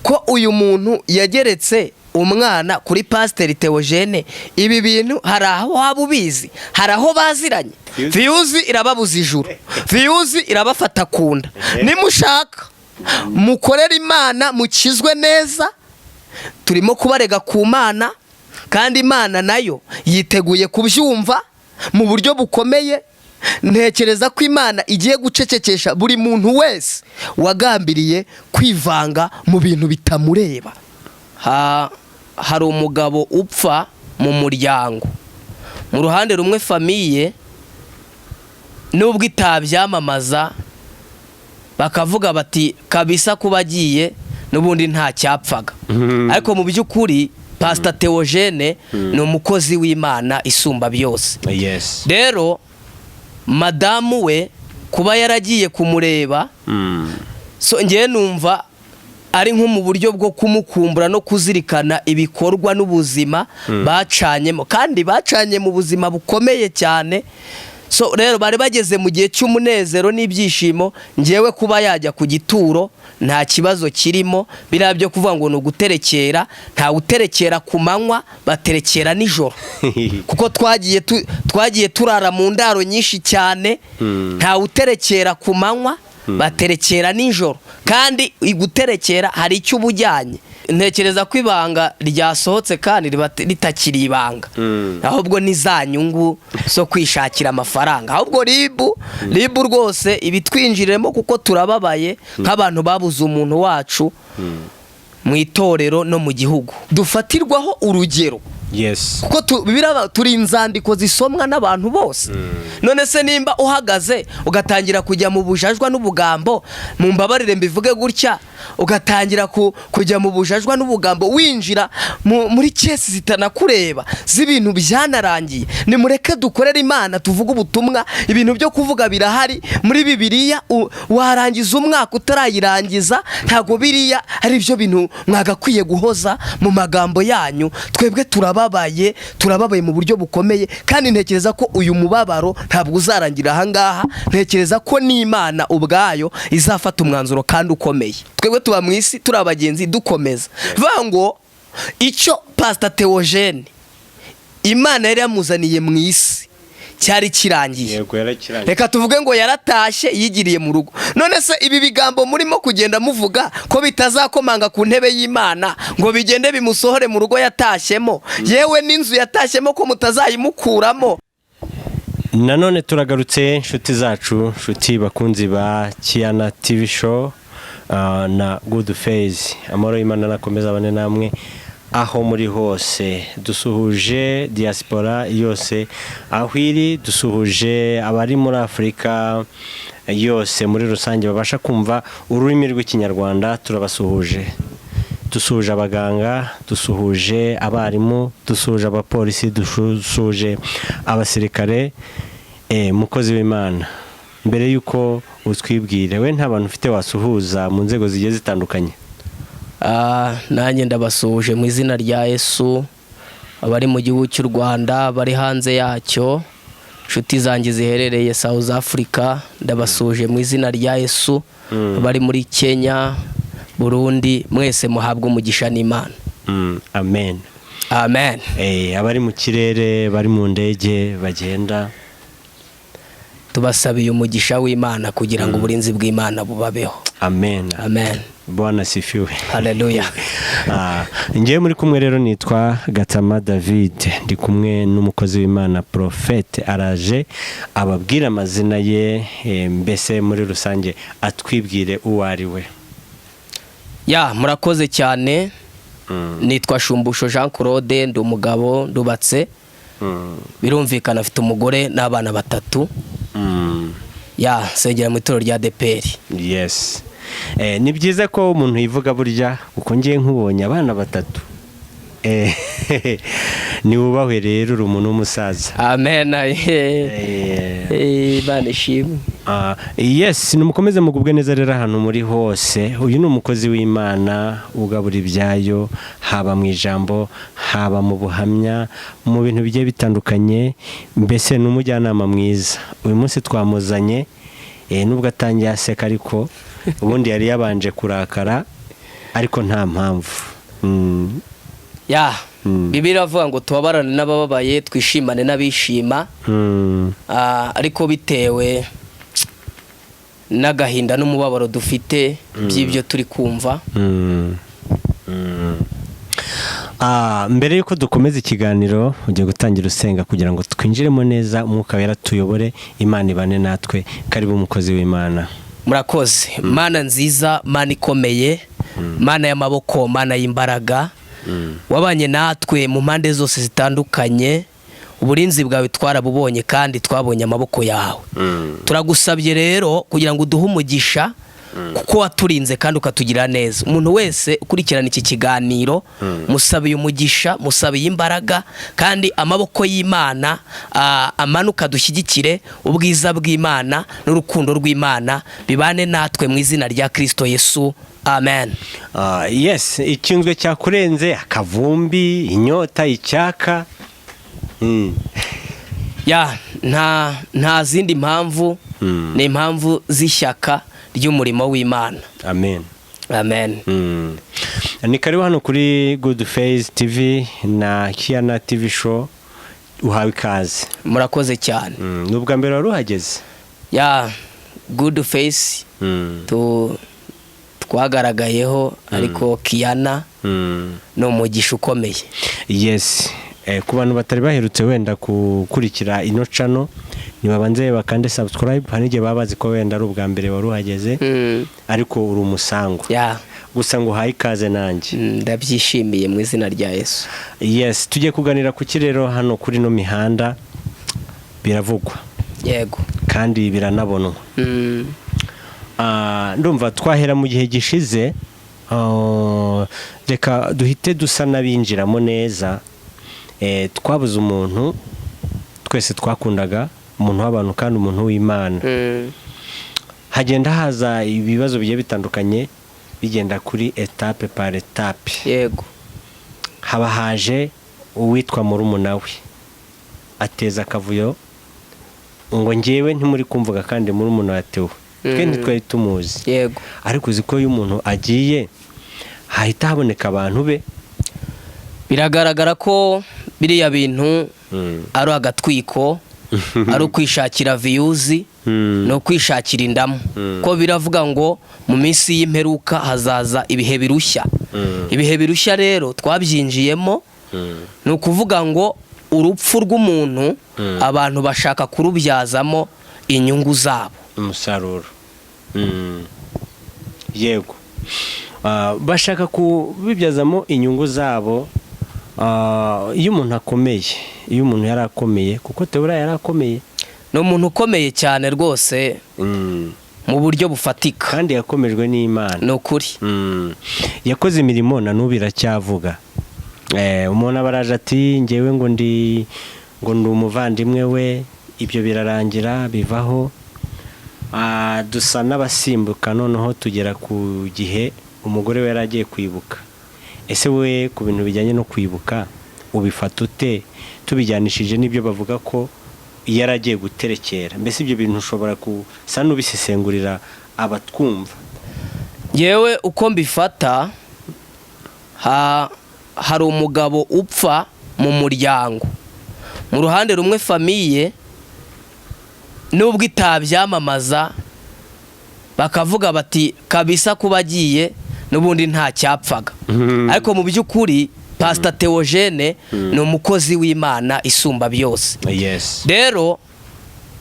Ko uyu muntu yageretse umwana kuri Pasiteri Theogene, ibi bintu hari aho waba ubizi? Hari aho baziranye? Views irababuza ijuru, views irabafata ku nda. Nimushaka mukorere Imana, mukizwe neza. Turimo kubarega ku Mana, kandi Imana nayo yiteguye kubyumva mu buryo bukomeye. Ntekereza ko Imana igiye gucecekesha buri muntu wese wagambiriye kwivanga mu bintu bitamureba. Hari umugabo upfa mu muryango. Mu ruhande rumwe, famille nubwo itabyamamaza, bakavuga bati: "Kabisa kuba agiye n'ubundi nta cyapfaga." Ariko mu by'ukuri Pasita Theogene ni umukozi w'Imana isumba byose. Rero madamu we kuba yaragiye kumureba, so ngewe numva ari nko mu buryo bwo kumukumbura no kuzirikana ibikorwa n'ubuzima bacanyemo, kandi bacanye mu buzima bukomeye cyane. So rero bari bageze mu gihe cy'umunezero n'ibyishimo. Ngewe kuba yajya ku gituro nta kibazo kirimo. Biriya byo kuvuga ngo ni uguterekera, ntawe uterekera ku manywa, baterekera nijoro, kuko twagiye turara mu ndaro nyinshi cyane. Ntawe uterekera ku manywa, baterekera nijoro, kandi guterekera hari icyo uba ujyanye. Ntekereza ko ibanga ryasohotse kandi riba ritakiri ibanga, ahubwo ni za nyungu zo kwishakira amafaranga. Ahubwo RIB, RIB rwose ibitwinjiriremo, kuko turababaye nk'abantu babuze umuntu wacu mu itorero no mu gihugu dufatirwaho urugero, kuko turi inzandiko zisomwa n'abantu bose. None se nimba uhagaze ugatangira kujya mu bujajwa n'ubugambo, mu mbabarire mbivuge gutya, ugatangira kujya mu bujajwa n'ubugambo, winjira muri case zitanakureba z'ibintu byanarangiye? Nimureke dukorere Imana, tuvuge ubutumwa. Ibintu byo kuvuga birahari muri Bibiliya. Warangiza umwaka utarayirangiza. Ntabwo biriya ari byo bintu mwagakwiye guhoza mu magambo yanyu. Twebwe turababaye, turababaye mu buryo bukomeye, kandi ntekereza ko uyu mubabaro ntabwo uzarangira ahangaha. Ntekereza ko n'Imana ubwayo izafata umwanzuro kandi ukomeye. Twebwe tuba mu isi turi abagenzi, dukomeza vuga ngo icyo Pasita Theogene Imana yari yamuzaniye mu isi cyari kirangiye. Yego, yarakirangiye. Reka tuvuge ngo yaratashye, yigiriye mu rugo. None se ibi bigambo murimo kugenda muvuga ko bitazakomanga ku ntebe y'Imana ngo bigende bimusohore mu rugo yatashyemo, yewe n'inzu yatashyemo ko mutazayimukuramo? Nanone turagarutse, inshuti zacu, inshuti bakunzi ba Kiyana TV Show na Good Face. Amahoro y'Imana nakomeza abane namwe aho muri hose. Dusuhuje diaspora yose aho iri, dusuhuje abari muri Afurika yose muri rusange babasha kumva ururimi rw'Ikinyarwanda, turabasuhuje. Dusuhuje abaganga, dusuhuje abarimu, dusuhuje abapolisi, dusuhuje abasirikare. Mukozi w'Imana, mbere y'uko utwibwire, we nta bantu ufite wasuhuza mu nzego zigiye zitandukanye? Nanjye ndabasuhuje mu izina rya Yesu, abari mu gihugu cy'u Rwanda, abari hanze yacyo, inshuti zanjye ziherereye South Africa, ndabasuhuje mu izina rya Yesu. Abari muri Kenya, Burundi, mwese muhabwe umugisha n'Imana. Amen. Amen. Abari mu kirere, bari mu ndege bagenda, tubasabiye umugisha w'Imana kugira ngo uburinzi bw'Imana bubabeho. Amen. Amen. Bwana asifiwe. Haleluya. Njyewe muri kumwe rero nitwa Gatama David, ndi kumwe n'umukozi w'Imana Prophète. Araje ababwire amazina ye, mbese muri rusange atwibwire uwo ari we. Ya, murakoze cyane. Nitwa Shumbusho Jean Claude, ndi umugabo, ndubatse, birumvikana afite umugore n'abana batatu. Ya, nsengera mu itorero rya ADEPR. Yes, ni byiza ko umuntu yivuga burya, kuko ngiye nkubonye abana batatu. Niwubahwe rero, uri umuntu w'umusaza. Amen. Imana ishimwe. Yes, nimukomeze mugubwe neza rero ahantu muri hose. Uyu ni umukozi w'Imana ugabura ibyayo, haba mu ijambo, haba mu buhamya, mu bintu bigiye bitandukanye, mbese ni umujyanama mwiza. Uyu munsi twamuzanye, nubwo atangiye aseka, ariko ubundi yari yabanje kurakara. Ariko nta mpamvu. Ya, Bibiliya iravuga ngo tubabarane n'abababaye, twishimane n'abishima. Ariko bitewe n'agahinda n'umubabaro dufite by'ibyo turi kumva. Mbere y'uko dukomeza ikiganiro, ugiye gutangira usenga kugira ngo twinjiremo neza, Umwuka Wera tuyobore, Imana ibane natwe. Karibu, umukozi w'Imana. Murakoze. Mana nziza, Mana ikomeye, Mana y'amaboko, Mana y'imbaraga, wabanye natwe mu mpande zose zitandukanye. Uburinzi bwawe twarabubonye kandi twabonye amaboko yawe. Turagusabye rero kugira ngo uduhe umugisha, kuko waturinze kandi ukatugira neza. Umuntu wese ukurikirana iki kiganiro, musabiye umugisha, musabiye imbaraga, kandi amaboko y'Imana amanuka dushyigikire. Ubwiza bw'Imana n'urukundo rw'Imana bibane natwe mu izina rya Kirisito Yesu, amen. Yes, icyunzwe cyakurenze, akavumbi, inyota, icyaka. Ya, nta zindi mpamvu, ni impamvu z'ishyaka ry'umurimo w'Imana. Amen. Amen. Ni karibu hano kuri Good Face TV na Kiana TV Show, uhawe ikaze. Murakoze cyane. Ni ubwa mbere wari uhageze? Ya, Good Face tu twagaragayeho, ariko Kiana ni umugisha ukomeye. Yes. Ku bantu batari baherutse wenda gukurikira ino channel, nibabanze bakande subscribe. Hari n'igihe baba bazi ko wenda ari ubwa mbere wari uhageze, ariko uri umusango. Gusa ngo uhaye ikaze nanjye. Ndabyishimiye mu izina rya Yesu. Yes, tugiye kuganira ku kirero hano kuri ino mihanda biravugwa kandi biranabonwa. Ndumva twahera mu gihe gishize. Reka duhite dusa n'abinjiramo neza. Twabuze umuntu twese twakundaga, umuntu w'abantu kandi umuntu w'Imana. Hagenda haza ibibazo bigiye bitandukanye, bigenda kuri étape par étape. Haba haje uwitwa murumuna we, ateza akavuyo ngo ngewe ntimuri kumvuga kandi murumuna wa Theo. Twe ntitwari tumuzi, ariko uzi ko iyo umuntu agiye hahita haboneka abantu be. Biragaragara ko biriya bintu ari agatwiko, ari ukwishakira views, ni ukwishakira indamu, ko biravuga ngo mu minsi y'imperuka hazaza ibihe birushya. Ibihe birushya rero twabyinjiyemo. Ni ukuvuga ngo urupfu rw'umuntu abantu bashaka kurubyazamo inyungu zabo. Umusaruro. Yego. Bashaka kubibyazamo inyungu zabo. Iyo umuntu akomeye, iyo umuntu yari akomeye, kuko Theo yari akomeye. Ni umuntu ukomeye cyane rwose mu buryo bufatika. Kandi yakomejwe n'Imana. Ni ukuri. Yakoze imirimo na n'ubu iracyavuga. Umuntu aba araje ati ngewe ngo ndi umuvandimwe we, ibyo birarangira bivaho. Dusa n'abasimbuka, noneho tugera ku gihe umugore we yari agiye kwibuka. Ese we ku bintu bijyanye no kwibuka ubifata ute, tubijyanishije n'ibyo bavuga ko yari agiye guterekera? Mbese ibyo bintu ushobora gusa n'ubisesengurira abatwumva? Yewe, uko mbifata, hari umugabo upfa mu muryango. Mu ruhande rumwe, famille nubwo itabyamamaza, bakavuga bati kabisa kuba agiye n'ubundi nta cyapfaga, ariko mu by'ukuri Pasita Theogene ni umukozi w'Imana isumba byose. Rero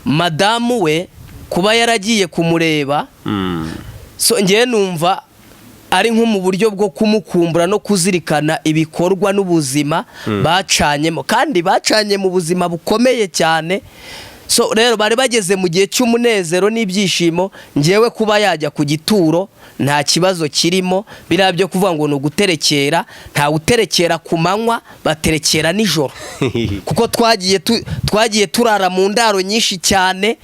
madamu we kuba yaragiye kumureba, so ngewe numva ari nko mu buryo bwo kumukumbura no kuzirikana ibikorwa n'ubuzima bacanyemo, kandi bacanye mu buzima bukomeye cyane. So rero bari bageze mu gihe cy'umunezero n'ibyishimo. Ngewe kuba yajya ku gituro nta kibazo kirimo. Biriya byo kuvuga ngo ni uguterekera, ntawe uterekera ku manywa, baterekera nijoro, kuko twagiye turara mu ndaro nyinshi cyane.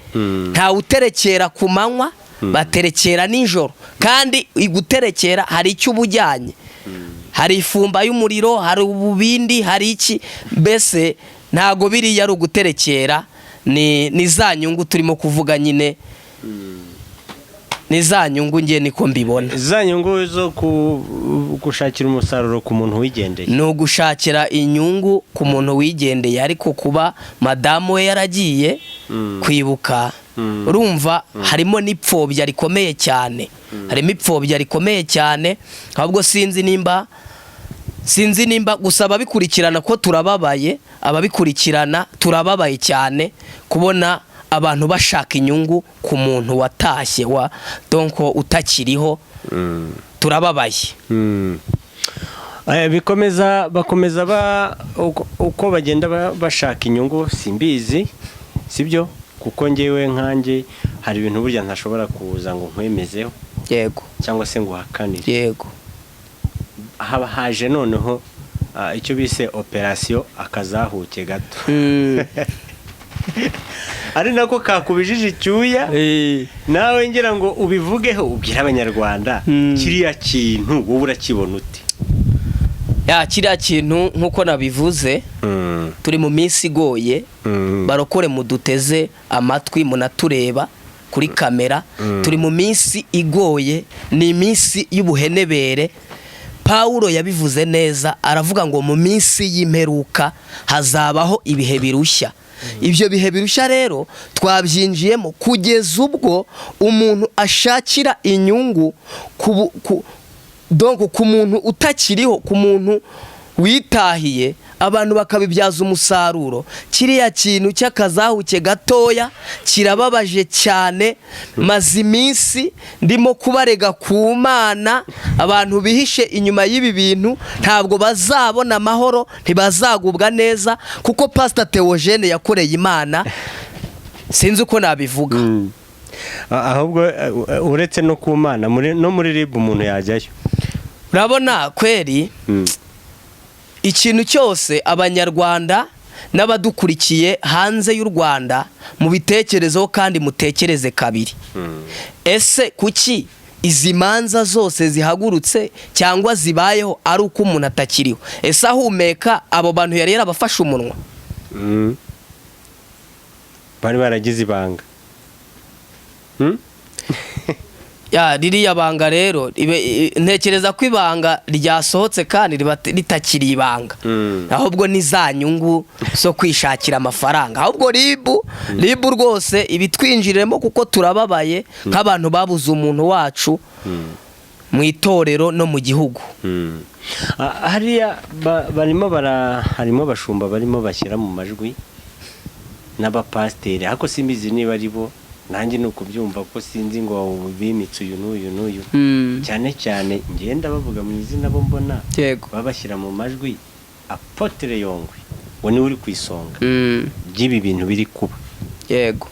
Ntawe uterekera ku manywa, baterekera nijoro. Kandi guterekera hari icyo uba ujyanye, hari ifumba y'umuriro, hari ububindi, hari iki. Mbese ntago biriya ari uguterekera, ni za nyungu turimo kuvuga nyine. Ni za nyungu, ngiye niko mbibona. Za nyungu zo gushakira umusaruro ku muntu wigendeye. Ni ugushakira inyungu ku muntu wigendeye, ariko kuba madamu we yaragiye kwibuka, urumva harimo n'ipfobya rikomeye cyane, harimo ipfobya rikomeye cyane. Ahubwo sinzi nimba gusa ababikurikirana, ko turababaye, ababikurikirana turababaye cyane kubona abantu bashaka inyungu ku muntu watashye, wa donc utakiriho. Turababaye. Bikomeza bakomeza uko bagenda bashaka inyungu, simbizi, sibyo? Kuko ngewe nkanjye hari ibintu burya ntashobora kuza ngo nkwemezeho cyangwa se ngo uhakanire. Haba haje noneho icyo bise operasiyo akazahuke gato, ari nako kakubijije icyuya nawe ngira ngo ubivugeho, ubwire Abanyarwanda kiriya kintu wowe urakibona ute? Ya, kiriya kintu nk'uko nabivuze, turi mu minsi igoye. Barokore muduteze amatwi, munatureba kuri kamera, turi mu minsi igoye, ni iminsi y'ubuhenebere. Pawulo yabivuze neza, aravuga ngo mu minsi y'imperuka hazabaho ibihe birushya. Ibyo bihe birushya rero twabyinjiyemo, kugeza ubwo umuntu ashakira inyungu donc ku muntu utakiriho, ku muntu witahiye, abantu bakabibyaza umusaruro. Kiriya kintu cy'akazahuke gatoya kirababaje cyane. Maze iminsi ndimo kubarega ku Mana, abantu bihishe inyuma y'ibi bintu ntabwo bazabona amahoro, ntibazagubwa neza, kuko Pasita Theogene yakoreye Imana, sinzi uko nabivuga. Ahubwo uretse no ku Mana, no muri RIB umuntu yajyayo. Urabona kweri, ikintu cyose Abanyarwanda n'abadukurikiye hanze y'u Rwanda mubitekerezeho kandi mutekereze kabiri. Ese kuki izi manza zose zihagurutse cyangwa zibayeho ari uko umuntu atakiriho? Ese ahumeka abo bantu yari yarabafashe umunwa? Bari baragize ibanga. Ya, ririya banga rero ntekereza ko ibanga ryasohotse kandi riba ritakiri ibanga. Ahubwo ni za nyungu zo kwishakira amafaranga. Ahubwo RIB, RIB rwose ibitwinjiriremo, kuko turababaye nk'abantu babuze umuntu wacu mu itorero no mu gihugu. Hariya barimo bara harimo abashumba barimo bashyira mu majwi n'abapasiteri, ariko simbizi niba ari bo, nanjye ni ukubyumva ko sinzi ngo bimitse uyu n'uyu n'uyu. Cyane cyane ngenda bavuga mu izina bo mbona babashyira mu majwi, Apotre Yongwe ngo niwe uri ku isonga by'ibi bintu biri kuba. Yego.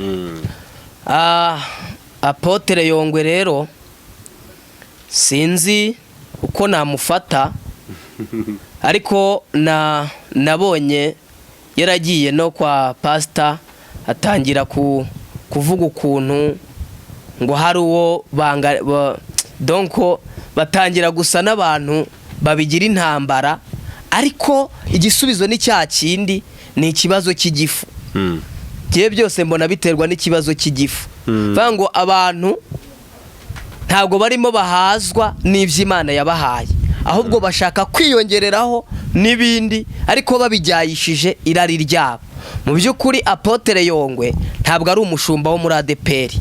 Apotre Yongwe rero sinzi uko namufata, ariko na nabonye yaragiye no kwa pasita, atangira kuvuga ukuntu ngo hari uwo banga donc batangira gusa n'abantu babigira intambara, ariko igisubizo ni cya kindi, ni ikibazo cy'igifu. Ngewe byose mbona biterwa n'ikibazo cy'igifu. Vuga ngo abantu ntabwo barimo bahazwa n'iby'Imana yabahaye, ahubwo bashaka kwiyongereraho n'ibindi, ariko babijyayishije irari ryabo. Mu by'ukuri Apotre Yongwe ntabwo ari umushumba wo muri ADEPR.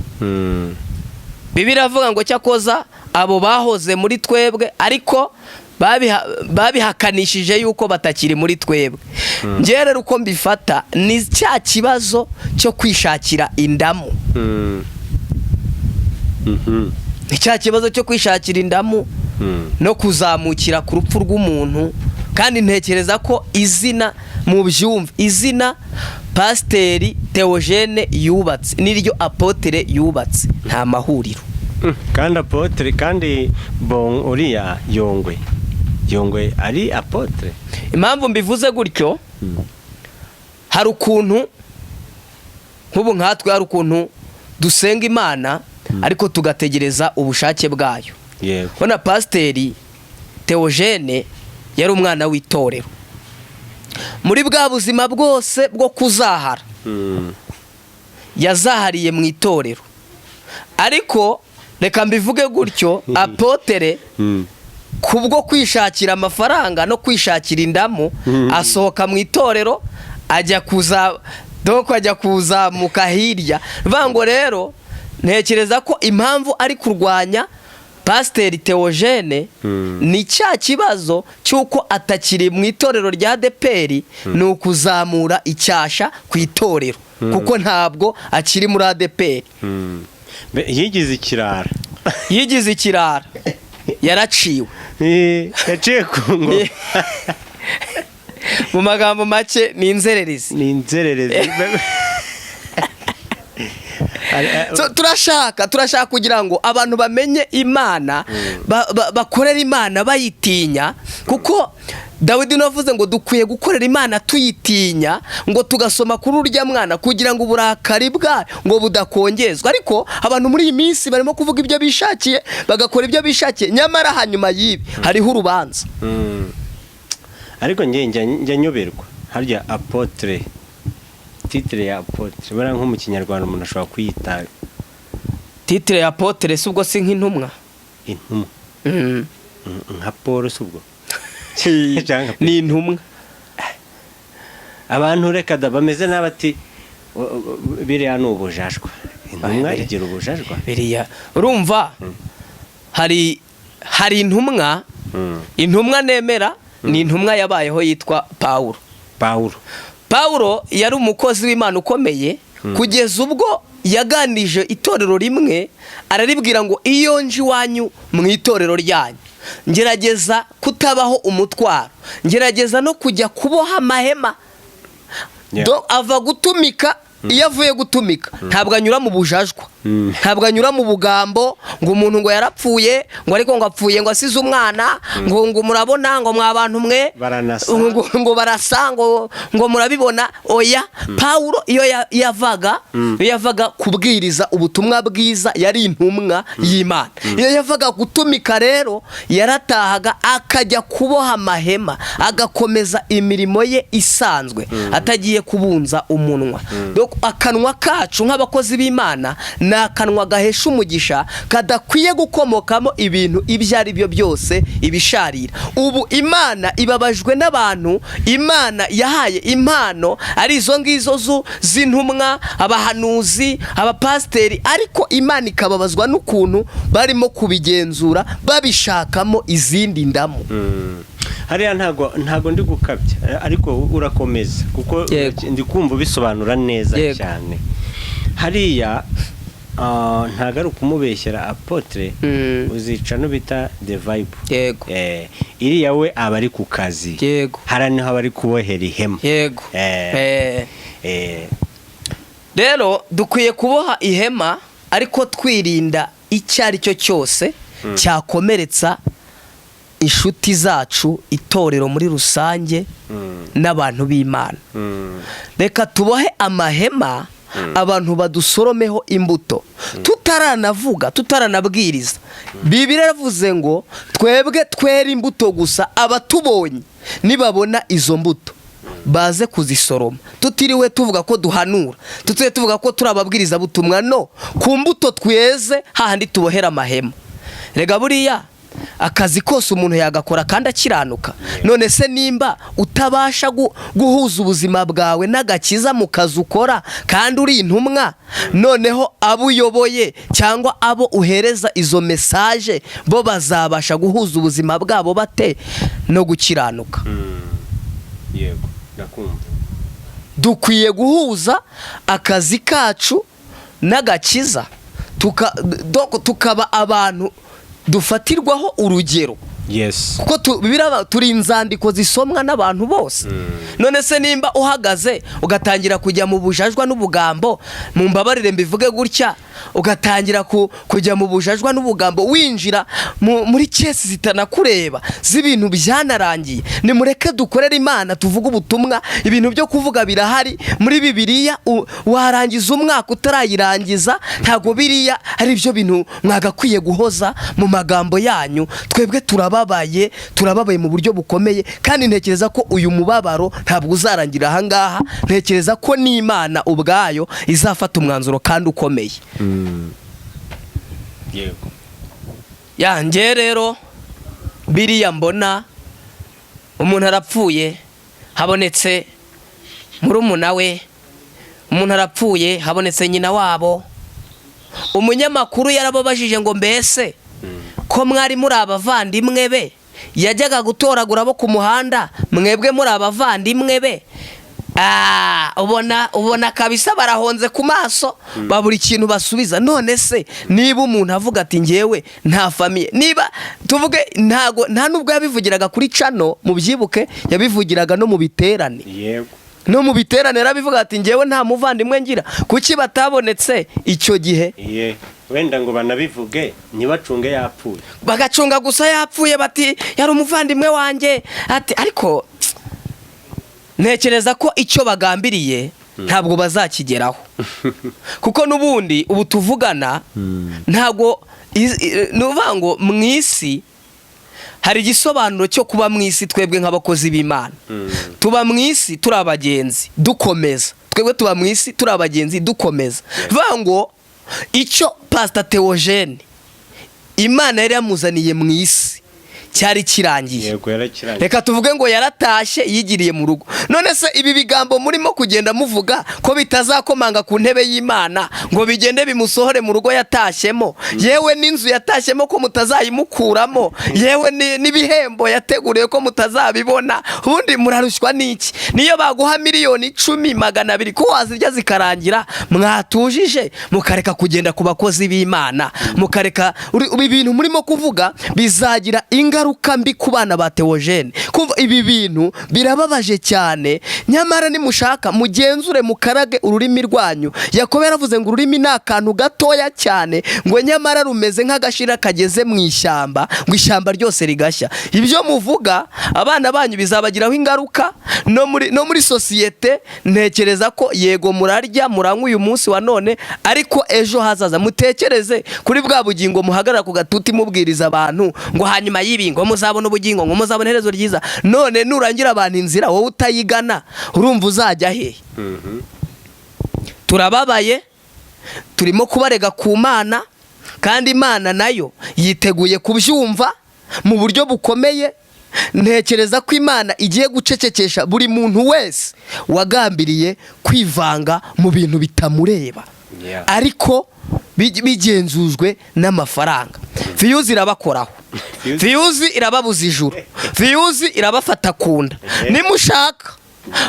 Bibiliya iravuga ngo cyakoza abo bahoze muri twebwe, ariko babihakanishije yuko batakiri muri twebwe. Njyewe rero uko mbifata ni cya kibazo cyo kwishakira indamu. Ni cya kibazo cyo kwishakira indamu no kuzamukira ku rupfu rw'umuntu. Kandi ntekereza ko izina, mu byumve, izina Pasiteri Theogene yubatse n'iryo Apotre yubatse nta mahuriro. Kandi Apotre, kandi bon, uriya Yongwe ari Apotre. Impamvu mbivuze gutyo, hari ukuntu nk'ubu nkatwe hari ukuntu dusenga Imana ariko tugategereza ubushake bwayo. Ubona Pasiteri Theogene yari umwana w'itorero muri bwa buzima bwose bwo kuzahara, yazahariye mu itorero, ariko Reka mbivuge gutyo, apôtre kubwo kwishakira amafaranga no kwishakira indamu asohoka mu itorero, ajya kuza doko, ajya kuzamuka hirya. Bivuga ngo rero ntekereza ko impamvu ari kurwanya Pasiteri Theogene ni cya kibazo cy'uko atakiri mu itorero rya ADEPR, ni ukuzamura icyasha ku itorero, kuko ntabwo akiri muri ADEPR. Yigize ikirara. Yigize ikirara, yaraciwe. Yaciye ku ngoma. Mu magambo make, ni inzererezi. Ni inzererezi. So, turashaka kugira ngo abantu bamenye Imana, bakorere Imana bayitinya, kuko Dawidi navuze ngo dukwiye gukorera Imana tuyitinya, ngo tugasoma kuri urya mwana kugira ngo uburakari bwayo ngo budakongezwa. Ariko abantu muri iyi minsi barimo kuvuga ibyo bishakiye, bagakora ibyo bishakiye, nyamara hanyuma y'ibi hariho urubanza. Ariko njye njya nyoberwa harya apôtre, titre ya apôtre, buriya nko mu Kinyarwanda umuntu ashobora kuyita? Titre ya apôtre si ubwo si nk'intumwa? Intumwa. Nka Paul si ubwo? Cyangwa Ni intumwa. Abantu reka da, bameze n'abati biriya ni ubujajwa. Intumwa igira ubujajwa? Biriya urumva hari intumwa. Intumwa nemera ni intumwa yabayeho yitwa Pawulo. Pawulo. Pawulo yari umukozi w'Imana ukomeye, kugeza ubwo yaganije itorero rimwe araribwira ngo: "Iyo nje iwanyu mu itorero ryanyu, ngerageza kutabaho umutwaro, ngerageza no kujya kuboha amahema." Ava gutumika, iyo avuye gutumika ntabwo anyura mu bujajwa, ntabwo anyura mu bugambo ngo umuntu ngo yarapfuye, ngo ariko ngo apfuye ngo asize umwana, ngo murabona ngo mwa bantu mwe. Baranasa. Ngo barasa, ngo murabibona. Oya, Pawulo iyo yavaga kubwiriza ubutumwa bwiza, yari intumwa y'Imana. Iyo yavaga gutumika rero, yaratahaga akajya kuboha amahema, agakomeza imirimo ye isanzwe atagiye kubunza umunwa. Donc, akanwa kacu nk'abakozi b'Imana ni akanwa gahesha umugisha, kadakwiye gukomokamo ibintu ibyo ari byo byose ibisharira. Ubu Imana ibabajwe n'abantu Imana yahaye impano, ari izo ngizo z'intumwa, abahanuzi, abapasiteri, ariko Imana ikababazwa n'ukuntu barimo kubigenzura babishakamo izindi ndamu. Hariya ntago ndi gukabya, ariko urakomeza kuko ndi kumva ubisobanura neza cyane. Hariya ntago ari ukumubeshyera apôtre. Uzica n'ubita the vibe. Iriya we aba ari ku kazi. Hariya niho aba ari kubohera ihema. Rero dukwiye kuboha ihema, ariko twirinda icyo ari cyo cyose cyakomeretsa inshuti zacu, itorero muri rusange n'abantu b'Imana. Reka tubohe amahema, abantu badusoromeho imbuto tutaranavuga, tutaranabwiriza. Bibiliya yaravuze ngo twebwe twere imbuto gusa, abatubonye nibabona izo mbuto baze kuzisoroma, tutiriwe tuvuga ko duhanura, tutiriwe tuvuga ko turi ababwirizabutumwa. No ku mbuto tweze hahandi tubohera amahema. Rega buriya akazi kose umuntu yagakora kandi akiranuka. None se nimba utabasha guhuza ubuzima bwawe n'agakiza mu kazi ukora kandi uri intumwa, noneho abo uyoboye cyangwa abo uhereza izo message bo bazabasha guhuza ubuzima bwabo bate no gukiranuka? Yego, ndakumva. Dukwiye guhuza akazi kacu n'agakiza, tukaba abantu dufatirwaho urugero, kuko turi inzandiko zisomwa n'abantu bose. None se nimba uhagaze ugatangira kujya mu bujajwa n'ubugambo, mu mbabarire mbivuge gutya, ugatangira kujya mu bujajwa n'ubugambo, winjira muri case zitanakureba z'ibintu byanarangiye. Nimureke dukorere Imana, tuvuge ubutumwa. Ibintu byo kuvuga birahari muri Bibiliya, warangiza umwaka utarayirangiza. Ntabwo biriya ari byo bintu mwagakwiye guhoza mu magambo yanyu. Twebwe turababaye, turababaye mu buryo bukomeye, kandi ntekereza ko uyu mubabaro ntabwo uzarangira ahangaha. Ntekereza ko n'Imana ubwayo izafata umwanzuro kandi ukomeye. Yego. Yanjye rero biriya mbona umuntu arapfuye habonetse murumuna we, umuntu arapfuye habonetse nyina wabo. Umunyamakuru yarababajije ngo mbese ko mwari muri abavandimwe be, yajyaga gutoragura abo ku muhanda, mwebwe muri abavandimwe be? Ubona kabisa barahonze ku maso, babura ikintu basubiza. None se niba umuntu avuga ati ngewe nta famille, niba tuvuge ntago, nta nubwo yabivugiraga kuri channel, mubyibuke, yabivugiraga no mu biterane. No mu biterane yarabivuga ati ngewe nta muvandimwe ngira. Kuki batabonetse icyo gihe? Ye, wenda ngo banabivuge, ntibacunge yapfuye. Bagacunga gusa yapfuye, bati yari umuvandimwe wanjye. Ati ariko ntekereza ko icyo bagambiriye ntabwo bazakigeraho, kuko n'ubundi ubu tuvugana ntabwo ni ukuvuga ngo mu isi hari igisobanuro cyo kuba mu isi. Twebwe nk'abakozi b'Imana tuba mu isi turi abagenzi dukomeza. Twebwe tuba mu isi turi abagenzi dukomeza. Bivuga ngo icyo Pasita Theogene Imana yari yamuzaniye mu isi cyari kirangiye. Yego, yarakirangiye. Reka tuvuge ngo yaratashye, yigiriye mu rugo. None se ibi bigambo murimo kugenda muvuga ko bitazakomanga ku ntebe y'Imana ngo bigende bimusohore mu rugo yatashyemo, yewe n'inzu yatashyemo ko mutazayimukuramo, yewe n'ibihembo yateguriye ko mutazabibona, ubundi murarushywa n'iki? Niyo baguha miliyoni 10, 200, ko wazirya zikarangira? Mwatujije mukareka kugenda ku bakozi b'Imana, mukareka ibi bintu murimo kuvuga bizagira ingaruka mbi ku bana ba Theogene. Kumva ibi bintu birababaje cyane. Nyamara nimushaka mugenzure, mukarage ururimi rwanyu. Yakobo yaravuze ngo ururimi ni akantu gatoya cyane, ngo nyamara rumeze nk'agashira kageze mu ishyamba, ngo ishyamba ryose rigashya. Ibyo muvuga abana banyu bizabagiraho ingaruka no muri sosiyete. Ntekereza ko yego murarya, muranywa uyu munsi wa none, ariko ejo hazaza mutekereze kuri bwa bugingo muhagarara ku gatuti mubwiriza abantu ngo hanyuma y'ibi ngo muzabona ubugingo, ngo muzabona iherezo ryiza. None nurangira abantu inzira wowe utayigana, urumva uzajya hehe? Turababaye, turimo kubarega ku Mana, kandi Imana nayo yiteguye kubyumva mu buryo bukomeye. Ntekereza ko Imana igiye gucecekesha buri muntu wese wagambiriye kwivanga mu bintu bitamureba, ariko bigenzujwe n'amafaranga. Views irabakoraho, views irababuza ijuru, views irabafata ku nda. Nimushaka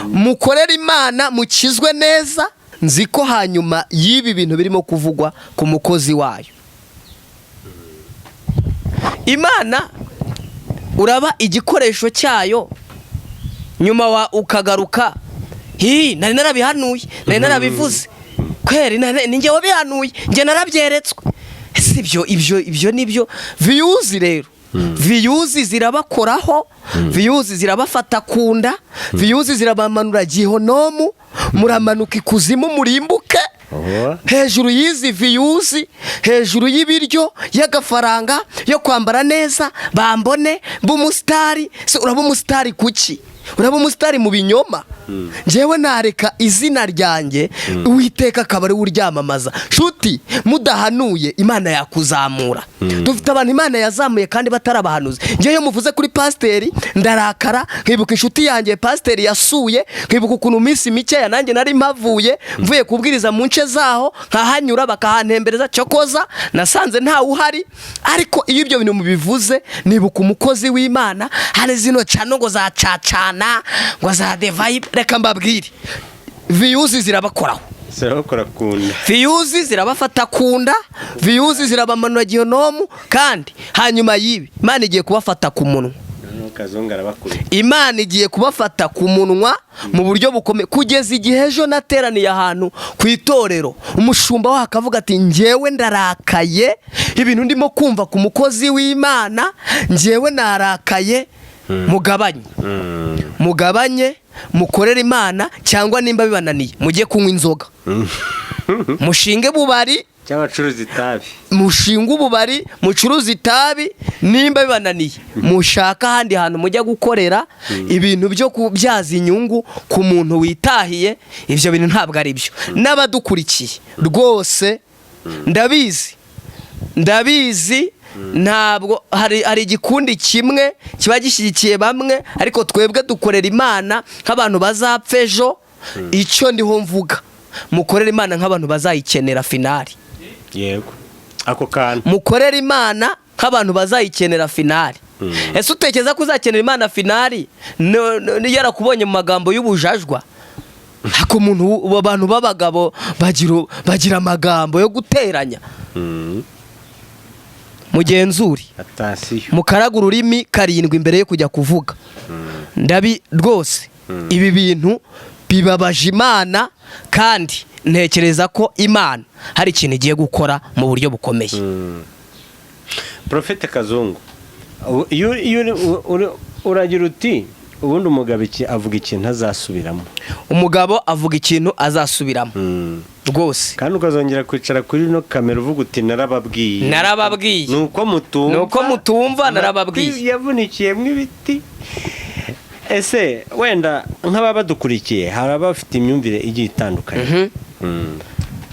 mukorere Imana, mukizwe neza. Nzi ko hanyuma y'ibi bintu birimo kuvugwa ku mukozi wayo Imana, uraba igikoresho cyayo, nyuma wa ukagaruka hi nari narabihanuye, nari narabivuze kweri, ni njye wabihanuye, njye narabyeretswe. Ese ibyo nibyo views rero? Views zirabakoraho, views zirabafata ku nda, views zirabamanura gihonomu, muramanuka ikuzimu murimbuke. Oho. Hejuru y'izi views, hejuru y'ibiryo, y'agafaranga, yo kwambara neza, bambone b'umusitari. Se uraba umusitari kuki? Uraba umusitari mu binyoma? Njyewe nareka izina ryanjye Uwiteka akaba ariwe uryamamaza. Shuti, mudahanuye Imana yakuzamura. Dufite abantu Imana yazamuye kandi batari abahanuzi. Njyewe iyo muvuze kuri pasiteri ndarakara, nkibuka inshuti yanjye pasiteri yasuye, nkibuka ukuntu minsi mikeya nanjye nari mpavuye, mvuye kubwiriza mu nce zaho, nkahanyura bakahantembereza. Cyokoza nasanze ntawe uhari. Ariko iyo ibyo bintu mubivuze nibuka umukozi w'Imana. Hari zino channel ngo za cacana, ngo za devayibe. Reka mbabwire, views zirabakoraho. Zirabakora ku nda. Views zirabafata ku nda, views zirabamanura gihonomu. Kandi hanyuma y'ibi Imana igiye kubafata ku munwa. Noneho Kazungu arabakubita. Imana igiye kubafata ku munwa mu buryo bukomeye, kugeza igihe ejo nateraniye ahantu ku itorero, umushumba waho akavuga ati njyewe ndarakaye, ibintu ndimo kumva ku mukozi w'Imana, njyewe narakaye. Mugabanye, mugabanye, mukorere Imana, cyangwa nimba bibananiye mujye kunywa inzoga, mushinge bubari. Cy'abacuruza itabi. Mushinge ububari, mucuruze itabi. Nimba bibananiye mushaka ahandi hantu mujya gukorera ibintu byo kubyaza inyungu ku muntu witahiye. Ibyo bintu ntabwo ari byo. N'abadukurikiye rwose, ndabizi, ndabizi. Ntabwo hari igikundi kimwe kiba gishyigikiye bamwe, ariko twebwe dukorera Imana nk'abantu bazapfa ejo. Icyo ndiho mvuga, mukorere Imana nk'abantu bazayikenera final. Yego, ako kantu. Mukorere Imana nk'abantu bazayikenera final. Ese utekereza ko uzakenera Imana final yarakubonye mu magambo y'ubujajwa? Ariko umuntu, abantu b'abagabo bagira amagambo yo guteranya. Mugenzure. Attention. Mukaraga ururimi karindwi mbere yo kujya kuvuga. Ndabi rwose, ibi bintu bibabaje Imana, kandi ntekereza ko Imana hari ikintu igiye gukora mu buryo bukomeye. Profete Kazungu, iyo uragira uti ubundi umugabo avuga ikintu azasubiramo. Umugabo avuga ikintu azasubiramo rwose. Kandi ukazongera kwicara kuri ino kamera uvuga uti: "Narababwiye." Narababwiye. Ni uko mutumva. Ni uko mutumva, narababwiye. Amatwi yavunikiyemo ibiti. Ese wenda nk'ababa badukurikiye, hari abafite imyumvire igiye itandukanye.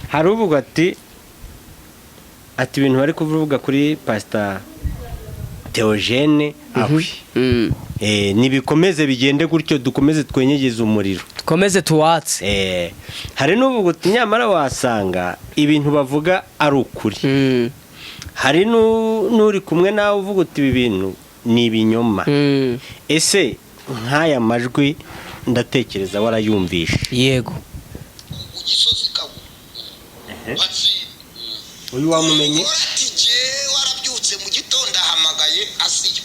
Hari uvuga ati ibintu bari kuvuga kuri Pasita Theogene, ahwi, nibikomeze bigende gutyo, dukomeze twenyegeze umuriro. Dukomeze tuwatse. Hari n'uvuga uti nyamara wasanga ibintu bavuga ari ukuri. Hari n'uri kumwe nawe uvuga uti ibi bintu ni ibinyoma. Ese nk'aya majwi ndatekereza warayumvishe? Yego. Ku Gisozi Kabu batsinda. Uyu wamumenye? Umugore ati: "Jyewe warabyutse mu gitondo, ahamagaye Asiya,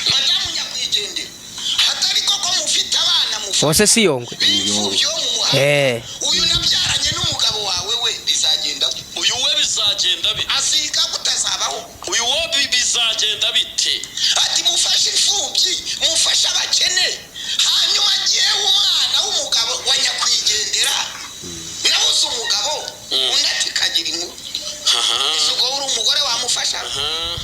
madamu nyakwigendera, hatari koko mufite abana mufite Wose si Yongwe? b'imfubyi yo mu muhanda. Uyu nabyaranye n'umugabo wawe we bizagenda gute? Uyu we bizagenda bite? Asiga kutazabaho. Uyu wo bizagenda bite?" Ati: "Mufashe imfubyi, mufashe abakene, hanyuma jyewe umwana w'umugabo wa nyakwigendera nabuze umugabo." Undi ati: "Kagira inkuru. Ese ubwo uri umugore wamufasha?"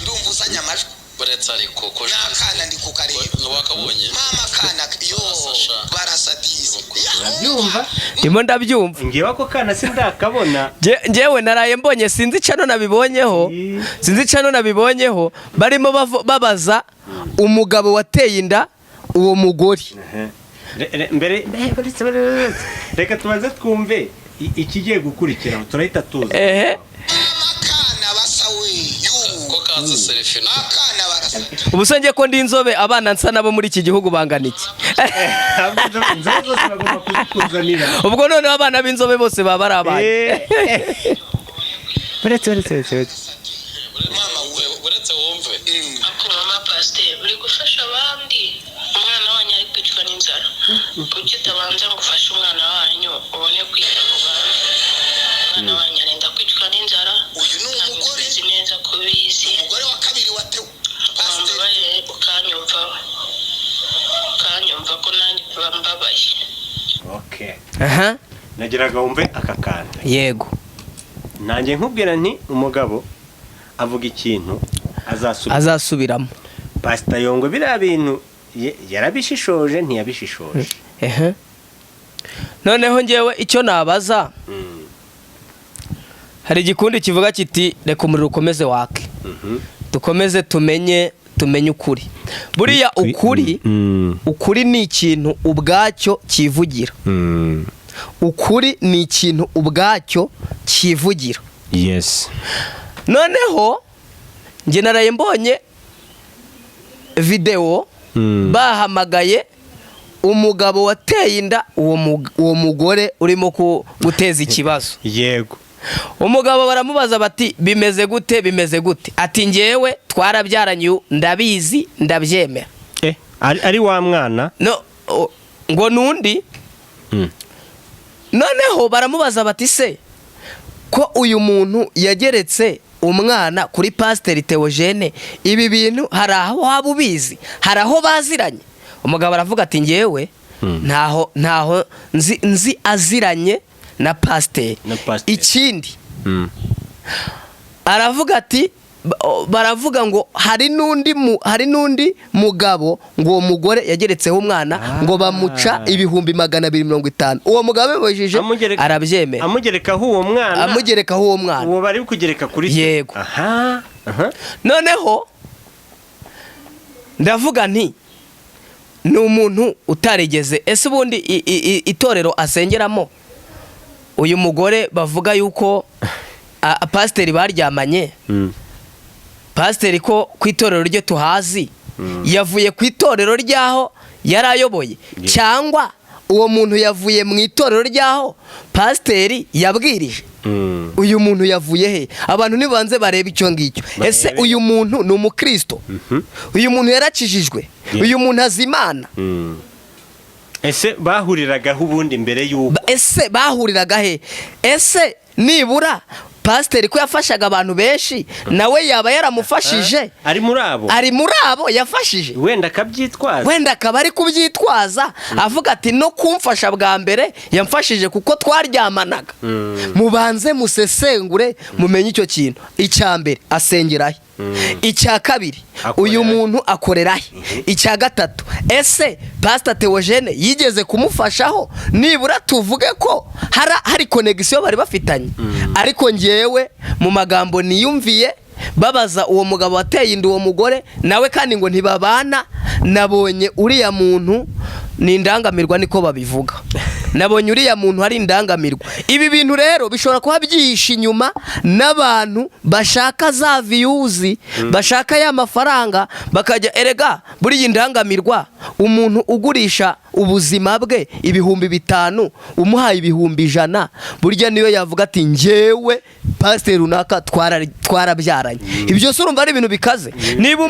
Ndumva uzanye amajwi. Buretse ariko ko N'akana ndi kukareba. Ntiwakabonye? Mama, akana yo. Barasa. Barasadize. Urabyumva? Ndimo ndabyumva. Ngewe ako kana sindakabona. Njyewe naraye mbonye, sinzi channel nabibonyeho. Sinzi channel nabibonyeho, barimo babaza umugabo wateye inda uwo mugore. Mbere reka tubanze twumve ikigiye gukurikira, turahita tuza. Ehe. Mama, akana basa we yu. Ko kazi selfie? Akana barasa. Ubu se njye ko ndi inzobe, abana nsa nabo muri iki gihugu bangana iki? Inzobe zose bagomba kuzikuzanira. Ubwo noneho abana b'inzobe bose baba ari abanyu. Buretse, buretse, buretse, buretse. Mama we. Uretse wumve. Ariko mama pasiteri, uri gufasha abandi, umwana wanyu ari kwicwa n'inzara. Kuki utabanza ngo ufashe umwana wanyu ubone kwita ku bandi? Umwana wanyu arenda kwicwa n'inzara. Uyu ni Kandi umugore. ubizi neza ko ubizi. Umugore wa kabiri watewe pasiteri. Wambabarire ukanyumva ko nanjye mba mbabaye. Okay. Aha. Nagiraga wumve aka kantu. Yego. Nanjye nkubwira nti umugabo avuga ikintu azasubira. Azasubiramo. Pasita Yongwe biriya bintu yarabishishoje, ntiyabishishoje? Ehe, noneho ngewe icyo nabaza, hari igikundi kivuga kiti reka umuriro ukomeze wake, dukomeze tumenye ukuri. Buriya ukuri, ukuri ni ikintu ubwacyo cyivugira. Ukuri ni ikintu ubwacyo cyivugira. Noneho njye naraye mbonye videwo, bahamagaye umugabo wateye inda uwo mugore urimo guteza ikibazo. Umugabo baramubaza bati: "Bimeze gute, bimeze gute?" Ati: "Ngewe twarabyaranye uyu, ndabizi, ndabyemera." Ari wa mwana? No, ngo nundi. Noneho baramubaza bati: "Se ko uyu muntu yageretse umwana kuri Pasiteri Theogene, ibi bintu hari aho waba ubizi? Hari aho baziranye?" Umugabo aravuga ati: "Ngewe ntaho nzi aziranye na pasiteri." Na pasiteri. Ikindi aravuga ati baravuga ngo hari n'undi mugabo ngo uwo mugore yageretseho umwana, ngo bamuca 250,000. Uwo mugabo abibajije arabyemera. Amugerekaho uwo mwana. Amugerekaho uwo mwana. Uwo bari kugereka kuri se. Yego. Aha. Aha. Noneho ndavuga nti ni umuntu utarigeze. Ese ubundi itorero asengeramo uyu mugore bavuga yuko pasiteri baryamanye, pasiteri ko ku itorero rye tuhazi, yavuye ku itorero ry'aho yari ayoboye, cyangwa uwo muntu yavuye mu itorero ry'aho pasiteri yabwirije? Uyu muntu yavuye he? Abantu nibanze barebe icyo ngicyo. Ese Barebe. uyu muntu ni umukristo? Uyu muntu yarakijijwe? Uyu muntu azi Imana? Ese bahuriragaho ubundi mbere y'uko? Ese bahuriraga he? Ese nibura pasiteri ko yafashaga abantu benshi, nawe yaba yaramufashije? Ari muri abo? Ari muri abo yafashije? Wenda akabyitwaza. Wenda akaba ari kubyitwaza, avuga ati no kumfasha bwa mbere yamfashije kuko twaryamanaga. Mubanze musesengure, mumenye icyo kintu. Icya mbere, asengera he? Icya kabiri, Akorera uyu he? muntu akorera he? Icya gatatu, ese Pasita Theogene yigeze kumufashaho, nibura tuvuge ko hari connexion bari bafitanye? Ariko ngewe mu magambo niyumviye babaza uwo mugabo wateye inda uwo mugore, nawe kandi ngo ntibabana, nabonye uriya muntu ni indangamirwa, niko babivuga. Nabonye uriya muntu ari indangamirwa. Ibi bintu rero bishobora kuba byihishe inyuma n'abantu bashaka za views, bashaka ya mafaranga, bakajya erega buriya indangamirwa, umuntu ugurisha ubuzima bwe 5000, umuhaye 100,000, burya niyo yavuga ati njyewe pasiteri runaka twarabyaranye. Ibyo se urumva ari ibintu bikaze? Niba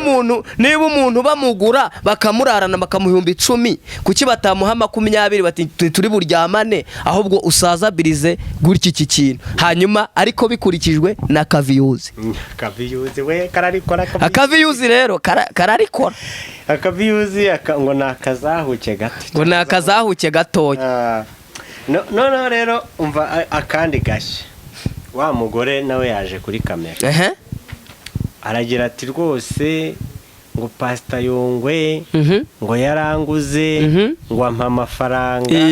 umuntu bamugura bakamurarana bakamuha 10,000, kuki batamuha 20, bati turi buryamane, ahubwo usazabirize gutya iki kintu, hanyuma ariko bikurikijwe na ka views. Ka views we kararikora. Aka views rero kararikora. Aka views ngo ni akazahuke gato. Ngo ni akazahuke gatoya. Ah, noneho rero umva akandi gashya. Wa mugore nawe yaje kuri kamera, aragira ati rwose ngo Pasita Yongwe ngo yaranguze, ngo ampa amafaranga,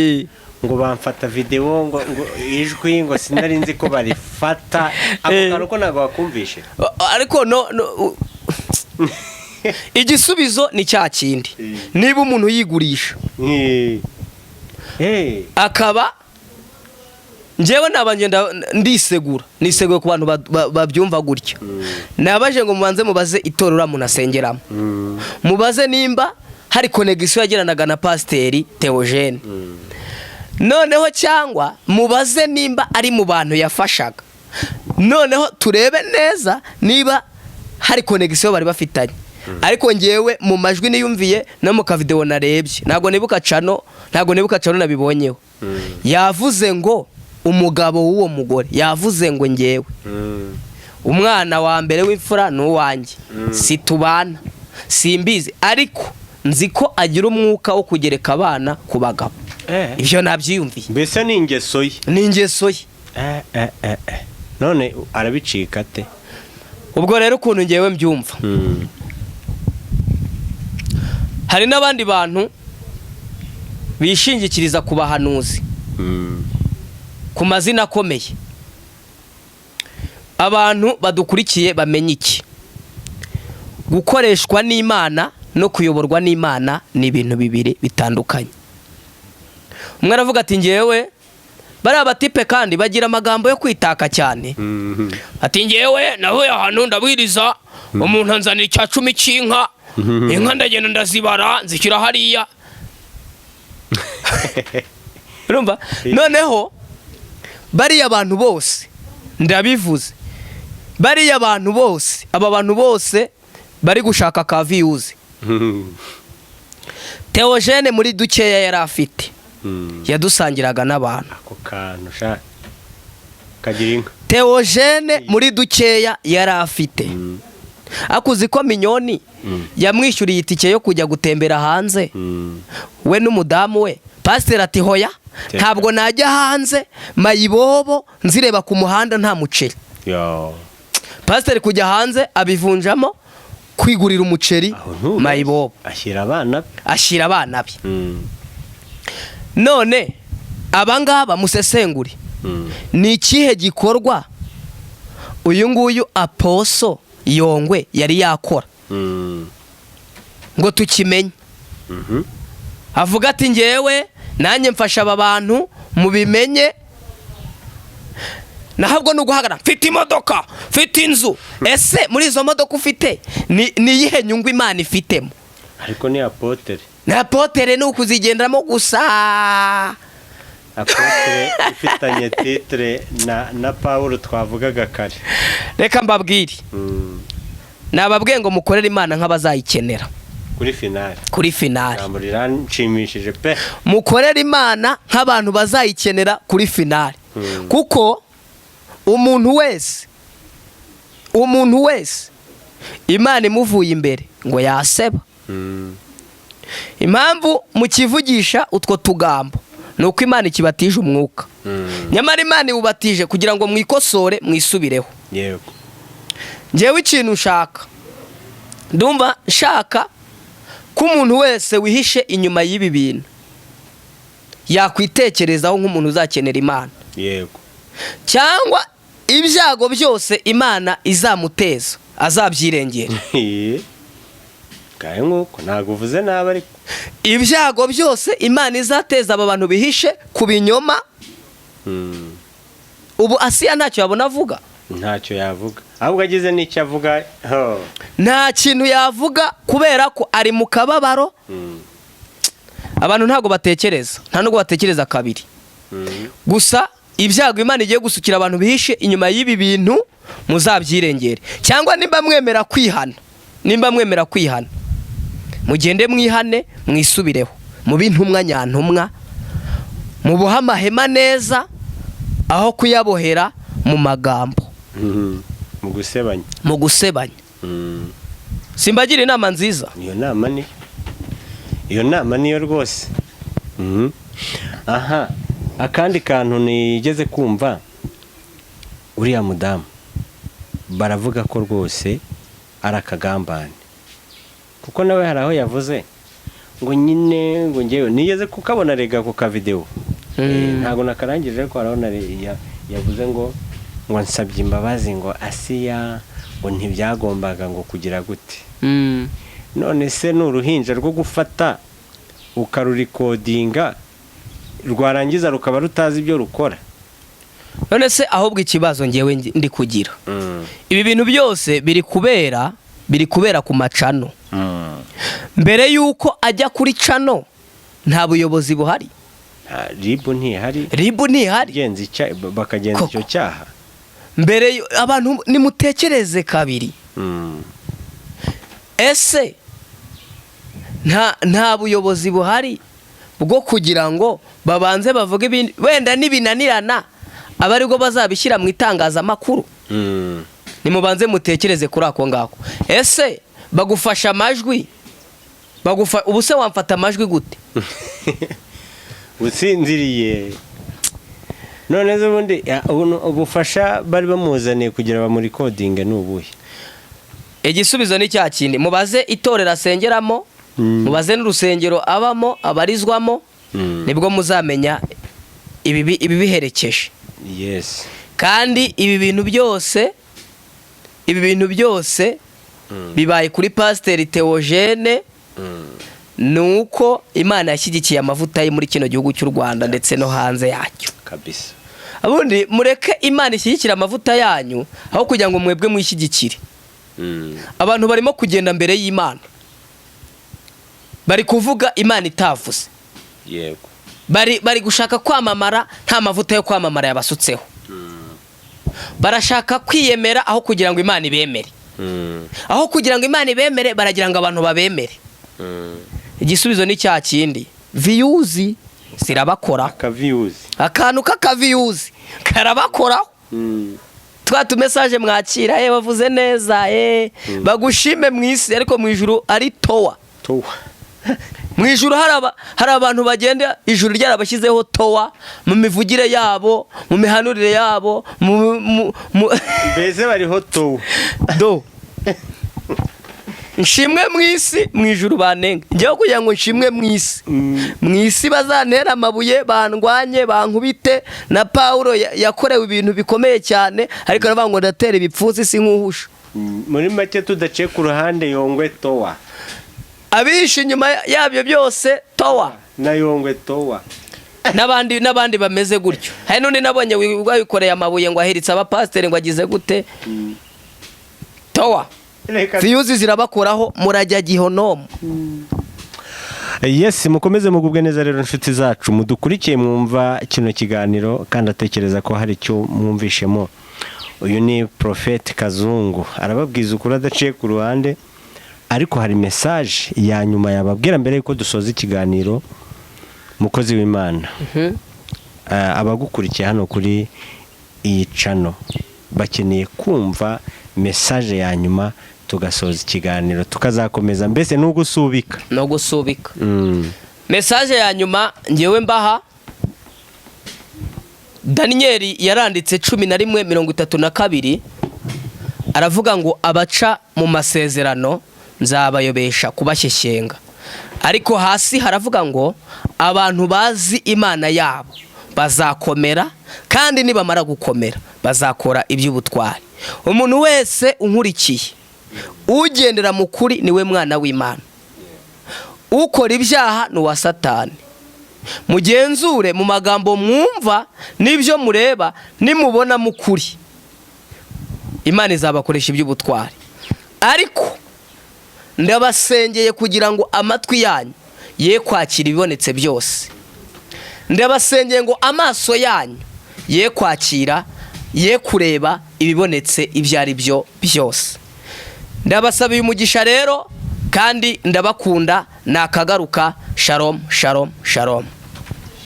ngo bamfata videwo, ngo ijwi ngo sinari nzi ko barifata. Ako kantu ko ntabwo wakumvishe? Ariko no igisubizo ni cya kindi: niba umuntu yigurisha akaba, njyewe naba ngenda ndisegura, niseguye ku bantu babyumva gutya. Nabaje ngo mubanze mubaze itorero uriya muntu asengeramo, mubaze nimba hari connexion yagiranaga na Pasiteri Theogene, noneho cyangwa mubaze nimba ari mu bantu yafashaga, noneho turebe neza niba hari connexion bari bafitanye. Ariko ngewe mu majwi niyumviye no mu kavidewo narebye, ntabwo nibuka channel nabibonyeho, yavuze ngo umugabo w'uwo mugore yavuze ngo ngewe umwana wa mbere w'imfura ni uwanjye, si tubana, simbizi, ariko nzi ko agira umwuka wo kugereka abana ku bagabo. Ibyo nabyiyumviye. Mbese ni ingeso ye? Ni ingeso ye. None arabicika ate? Ubwo rero ukuntu ngewe mbyumva, hari n'abandi bantu bishingikiriza ku bahanuzi, ku mazina akomeye. Abantu badukurikiye bamenye iki: gukoreshwa n'Imana no kuyoborwa n'Imana ni ibintu bibiri bitandukanye. Umwe aravuga ati ngewe, bariya batipe kandi bagira amagambo yo kwitaka cyane, ati ngewe nahuye ahantu ndabwiriza, umuntu anzanira 10% cy'inka, inka ndagenda ndazibara nzishyira hariya. Urumva? Noneho bariya bantu bose, ndabivuze, bariya bantu bose, aba bantu bose bari gushaka ka views, Theogene muri dukeya yari afite yadusangiraga n'abantu. Ako kantu sha, kagira inka. Theogene muri dukeya yari afite, akuzi ko Minyoni yamwishyuriye itike yo kujya gutembera hanze, we n'umudamu we. Pasiteri ati hoya, ntabwo najya hanze, mayibobo nzireba ku muhanda nta muceri. Yo. Pasiteri kujya hanze abivunjamo kwigurira umuceri. Aho ntubeshye. Mayibobo. Ashyira abana be. Ashyira abana be. None abangaba musesengure, ni ikihe gikorwa uyu nguyu apostle Yongwe yari yakora ngo tukimenye. Avuga ati ngewe nanjye mfasha aba bantu mubimenye, nahabwo ni uguhagarara, mfite imodoka, mfite inzu. Ese muri izo modoka ufite ni iyihe nyungu Imana ifitemo? Ariko ni apôtre. Ni apôtre, ni ukuzigenderamo gusa. Apôtre ifitanye titre na Paul twavugaga kare. Reka mbabwire, nababwiye ngo mukorere Imana nk'abazayikenera kuri finale. Kuri finale. Ijambo riranshimishije pe. Mukorere Imana nk'abantu bazayikenera kuri finale, kuko umuntu wese Imana imuvuye imbere ngo yaseba. Impamvu mukivugisha utwo tugambo ni uko Imana ikibatije umwuka, nyamara Imana iwubatije kugira ngo mwikosore, mwisubireho. Ngewe ikintu nshaka, ndumva nshaka ko umuntu wese wihishe inyuma y'ibi bintu yakwitekerezaho nk'umuntu uzakenera Imana, cyangwa ibyago byose Imana izamuteza azabyirengera. Ngahe nk'uko ntabwo uvuze nabi ariko. Ibyago byose Imana izateza aba bantu bihishe ku binyoma. Ubu Asiya ntacyo yabona avuga. Ntacyo yavuga, ahubwo agize n'icyo avuga ho. Nta kintu yavuga kubera ko ari mu kababaro. Abantu ntabwo batekereza, nta nubwo batekereza kabiri. Gusa ibyago Imana igiye gusukira abantu bihishe inyuma y'ibi bintu muzabyirengere, cyangwa nimba mwemera kwihana, mugende mwihane, mwisubireho, mube intumwa nyantumwa, mubohe amahema neza aho kuyabohera mu magambo, Mu gusebanya. Mu gusebanya. Simbagira inama nziza? Iyo nama niyo rwose. Aha akandi kantu nigeze kumva, uriya mudamu baravuga ko rwose ari akagambane, kuko nawe hari aho yavuze ngo nyine ngo ngewe nigeze kukabona rega ku kavidewo. Ntabwo nakarangije, ariko hari aho yavuze ngo nsabye imbabazi, ngo Asiya, ngo ntibyagombaga ngo kugira gute. None se ni uruhinja rwo gufata ukarurikodinga, rwarangiza rukaba rutazi ibyo rukora? None se ahubwo ikibazo ngewe ndi kugira, ibi bintu byose biri kubera ku macano. Mbere y'uko ajya kuri channel nta buyobozi buhari? RIB ntihari? RIB ntihari? Bakagenza Koko. icyo cyaha. Mbere abantu nimutekereze kabiri. Ese nta buyobozi buhari bwo kugira ngo babanze bavuge ibindi, wenda nibinanirana abe aribwo bazabishyira mu itangazamakuru? Nimubanze mutekereze kuri ako ngako. Ese bagufasha amajwi, ubu se wamfata amajwi gute? Usinziriye. None se ubundi ubufasha bari bamuzaniye kugira bamurikodinge ni ubuhe? Igisubizo ni cya kindi: mubaze itorero asengeramo, mubaze n'urusengero abamo, abarizwamo, nibwo muzamenya ibibiherekeje. Kandi ibi bintu byose bibaye kuri Pasiteri Theogene ni uko Imana yashyigikiye amavuta ye muri kino gihugu cy'u Rwanda ndetse no hanze yacyo. Ubundi mureke Imana ishyigikire amavuta yanyu aho kugira ngo mwebwe mwishyigikire. Abantu barimo kugenda mbere y'Imana, bari kuvuga Imana itavuze. Bari gushaka kwamamara nta mavuta yo kwamamara yabasutseho. Barashaka kwiyemera aho kugira ngo Imana ibemere. Aho kugira ngo Imana ibemere, baragira ngo abantu babemere. Igisubizo ni cya kindi: views zirabakora. Akaviews. Akantu k'akaviews karabakoraho. Twa tumessage mwakira, bavuze neza, bagushime mu isi, ariko mu ijuru ari towa. Towa. Mu ijuru hari abantu bagenda ijuru ryarabashyizeho towa mu mivugire yabo, mu mihanurire yabo, mu Mbese bariho towa. Do nshimwe mu isi, mu ijuru banenga. Njyewe kugira ngo nshimwe mu isi, mu isi bazantera amabuye, bandwanye, bankubite. Na Pawulo yakorewe ibintu bikomeye cyane, ariko aravuga ngo ndatera ibipfunsi si nk'uhusha. Muri make, tudaciye ku ruhande, Yongwe towa. Abihishe inyuma yabyo byose, towa. Na Yongwe towa. N'abandi n'abandi bameze gutyo. Hari n'undi nabonye wikoreye amabuye ngo ahiritse abapasiteri, ngo agize gute. Towa. Reka. Views zirabakoraho, murajya gihonomu. Yes, mukomeze mugubwe neza rero, inshuti zacu mudukurikiye, mwumva kino kiganiro kandi atekereza ko hari icyo mwumvishemo. Uyu ni Prophet Kazungu, arababwiza ukuri adaciye ku ruhande, ariko hari message ya nyuma yababwira mbere yuko dusoza ikiganiro. Mukozi w'Imana, abagukurikiye hano kuri iyi channel bakeneye kumva message ya nyuma, tugasoza ikiganiro, tukazakomeza, mbese ni ugusubika. No gusubika. Message ya nyuma ngewe mbaha, Daniyeli yaranditse 11:32, aravuga ngo: "Abaca mu masezerano nzabayobesha kubashyeshyenga." Ariko hasi haravuga ngo: "Abantu bazi Imana yabo bazakomera, kandi nibamara gukomera bazakora iby'ubutwari." Umuntu wese unkurikiye, ugendera mu kuri niwe mwana w'Imana, ukora ibyaha ni uwa Satani. Mugenzure mu magambo mwumva n'ibyo mureba. Nimubona mukuri, Imana izabakoresha iby'ubutwari. Ariko ndabasengeye kugira ngo amatwi yanyu ye kwakira ibibonetse byose. Ndabasengeye ngo amaso yanyu ye kwakira, ye kureba ibibonetse ibyo ari byo byose. Ndabasabiye umugisha rero, kandi ndabakunda. Nakagaruka. Shalom, shalom, shalom.